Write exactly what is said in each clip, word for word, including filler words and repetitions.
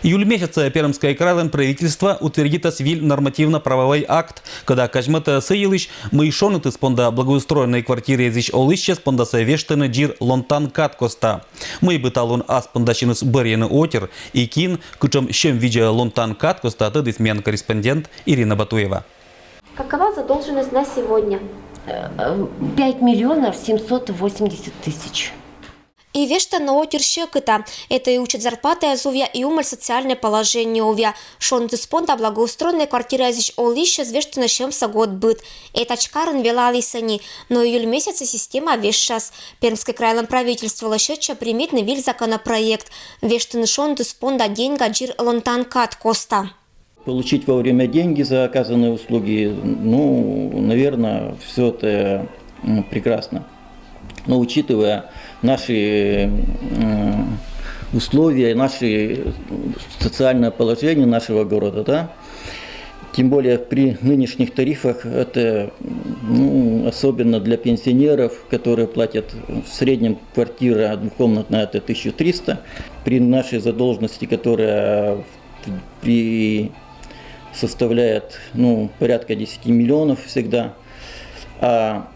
Июль месяцын Пермскӧй крайлӧн правительство утвердитас виль нормативно-правовӧй акт, кӧда казьмӧдӧ сы йылысь, мый шоныдыс понда благоустроеннӧй квартираэзысь олысьяс пондасӧ вештыны дзир лонтан кад коста. Мый бы талун ас пондасяныс бӧрйыны отир и кин, кутшӧм сьӧм видзӧ лонтан кад коста, тӧдіс миян корреспондент Ирина Батуева. Какова задолженность на сегодня? Пять миллионов семьсот восемьдесят тысяч. И вештӧны отир сьӧкыда. Это и учет зарплатаяс увъя, и умӧль социальнӧй положение увъя. Шоныдыс понда благоустроеннӧй квартираэзысь олысьяс вештӧны сьӧмсӧ год быд. Этадз карын велалісны. Но июль месяцын система вежсяс. Пермскӧй крайлӧн правительство лӧсьӧдчӧ примитны виль законопроект. Вештыны шоныдыс понда деньга дзир лонтан кад коста. Получить вовремя деньги за оказанные услуги, ну, наверное, все это прекрасно. Но учитывая наши условия, наше социальное положение нашего города, да, тем более при нынешних тарифах, это ну, особенно для пенсионеров, которые платят в среднем квартира двухкомнатная, это тысяча триста, при нашей задолженности, которая при составляет ну, порядка десяти миллионов всегда, а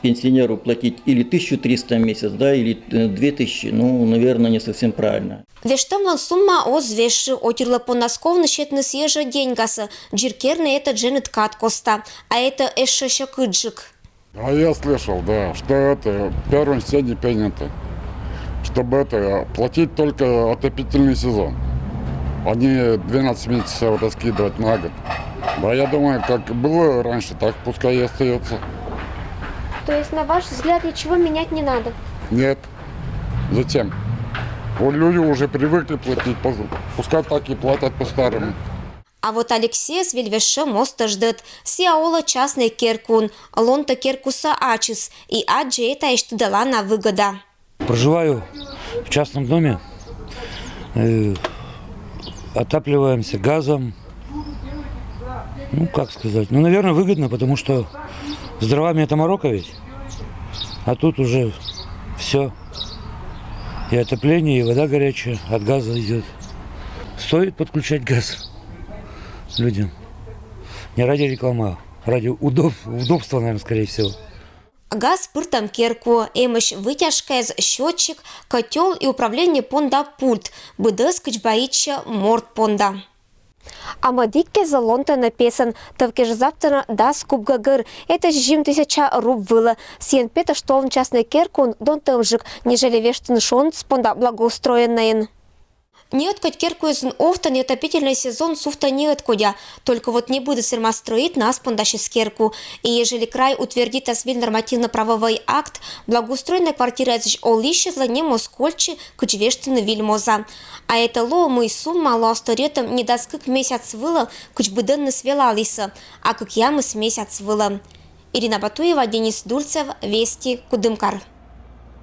пенсионеру платить или тысячу триста в месяц, да, или две тысячи, ну, наверное, не совсем правильно. Вештӧмлӧн сумма оз вежсьы, отирлы понас ковны сетны сійӧ жӧ деньгасӧ, дзир керны этӧ дженьыд кад коста, а этӧ эшшӧ сьӧкыдджык. А я слышал, да, что это в первом чтении принято, чтобы это платить только отопительный сезон, а не двенадцать месяцев раскидывать на год. Да, я думаю, как было раньше, так пускай и остается. То есть, на ваш взгляд, ничего менять не надо? Нет. Зачем? Вот люди уже привыкли платить, пускай так и платят по-старому. А вот Алексейӧс виль вежсьӧм оз тӧждӧд. Сійӧ олӧ частнӧй керкуын, лонтӧ керкусӧ ачыс и аддзӧ этаысь тыдалана выгӧда. Проживаю в частном доме, э, отапливаемся газом. Ну, как сказать, ну, наверное, выгодно, потому что с дровами это морока ведь, а тут уже все. И отопление, и вода горячая от газа идет. Стоит подключать газ людям. Не ради рекламы, а ради удоб... удобства, наверное, скорее всего. Газ пыртӧм керкуӧ, эмӧсь вытяжкаыс, счётчик, котёл и управление понда пульт, быдӧс кыдз баитчӧ морт понда. А мӧд ик кезӧ лонтӧны песӧн. Тӧв кежӧ заптӧны дас куб гӧгӧр, это сизим тысяча руб вылӧ. Сійӧн петӧ, что олӧны частнӧй керкуын донтӧмджык, нежели вештыны шоныдыс понда благоустроеннӧйын. Неӧткодь керкуэзын овтӧн и отопительнӧй сезон сувтӧ неӧткодя. Только вот небыдыс вермас строитны ас пондасьыс керку. И ежели край утвердитас виль нормативно-правовӧй акт, благоустроеннӧй квартираэзысь олысьяслы нем оз кольччы кыдз вештыны виль моза. А этӧ лоӧ, мый сумма лоас тӧрйӧтӧм не дас кык месяц вылӧ, кыдз быдӧнныс велалісны, а кӧкъямыс месяц вылӧ. Ирина Батуева, Денис Дульцев, Вести, Кудымкар.